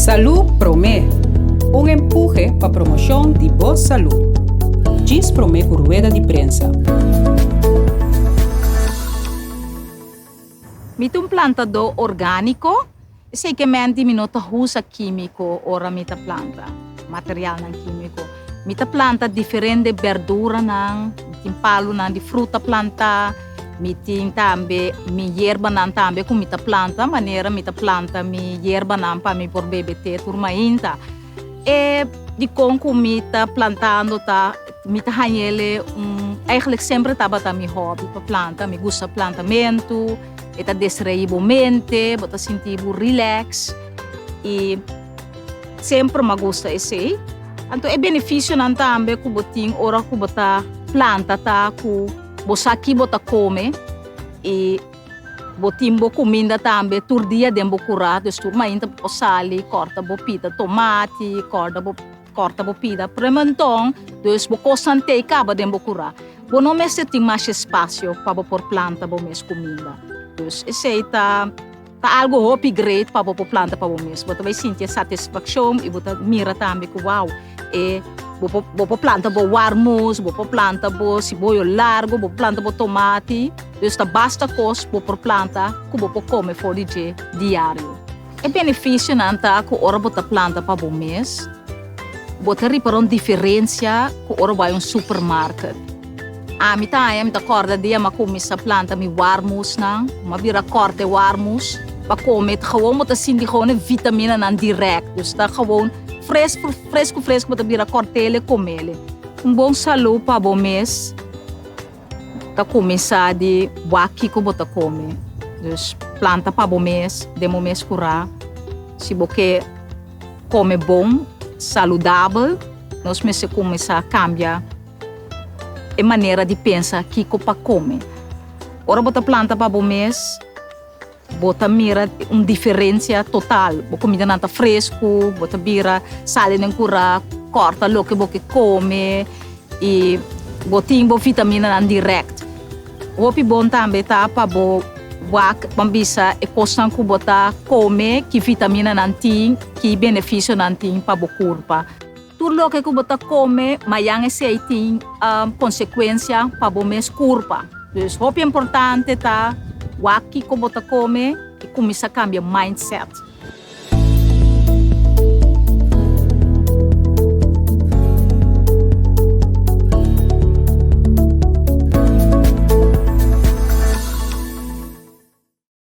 Salú Promé, un empuhe pa promoshon di bo salú. Djis promé ku rueda di prensa. Mi ta un plantadó orgániko, esei ke menti mi no ta usa kímiko ora mi ta planta, materialnan kímiko. Mi ta planta diferente berduranan, mi tin palunan di fruta plantá, mi tin tambe mi yerbanan tambe ku mi ta planta, manera mi ta planta mi yerbanan pa mi por bebe te tur mainta. E dikon ku mi ta plantando ta mi ta hañ'el un, eigenlijk semper tabata mi hòbi pa planta, mi gusta plantamentu, e ta distraí bo mente, bo ta sinti bo relax i. Semper m'a gusta esei. Anto e benefisionan tambe ku bo tin ora ku bo ta planta ta ku bo sa ki bo ta kome i bo tin bo kuminda tambe tur dia den bo kurá. Dus tur mainta bo por sali kòrta bo pida tomati, kòrda bo kòrta bo pida prementon. Dus bo kosnan t'ei kaba den bo kurá. Bo no mester tin masha espasio pa bo por planta bo mes kuminda. Dus esei ta. Ta algo hopi great pa bo por planta pa bo mes. Bo ta bai sinti e satisfaccion y bo ta mira tambe cu wow, e bo por bo por planta bo warmus, bo por planta bo siboyo largo, bo por planta bo tomati. Dus ta basta cos bo por planta cu bo por come for di dje diario. E beneficionan ta cu ora bo ta planta pa bo mes, bo ta ripara un diferencia cu ora bo bai un supermarket. Ami ta haña, mi ta kòrda dia mi a kuminsá planta mi warmusnan, mi a bira kòrta e warmus pa kome. Ta gewoon bo ta sinti gewoon e vitaminanan dirèkt. Dus ta gewoon fresku, fresku, fresku bo ta bira kòrt'el e kom'el. Un bon salú pa bo mes ta kuminsá di wak kiko bo ta kome. Dus planta pa bo mes, den bo mes kurá. Si bo ke kome bon, saludabel, nos mester kuminsá kambia. E manera di pensa kiko pa kome. Ora bo ta planta pa bo mes, bo ta mira un diferensia total. Bo kumindanan ta fresku, bo ta bira sali den kurá, kòrta loke bo ke kome i bo tin bo vitaminanan dirèkt. Hopi bon tambe ta pa bo wak, ban bisa e kosnan ku bo ta kome, ki vitaminanan tin, ki benefisionan tin pa bo kurpa. Tur loke ku bo ta kome mayan esei tin konsekuensia pa bo mes kurpa. Dus hopi importante ta wak kiko bo ta kome i kuminsá kambia mindset.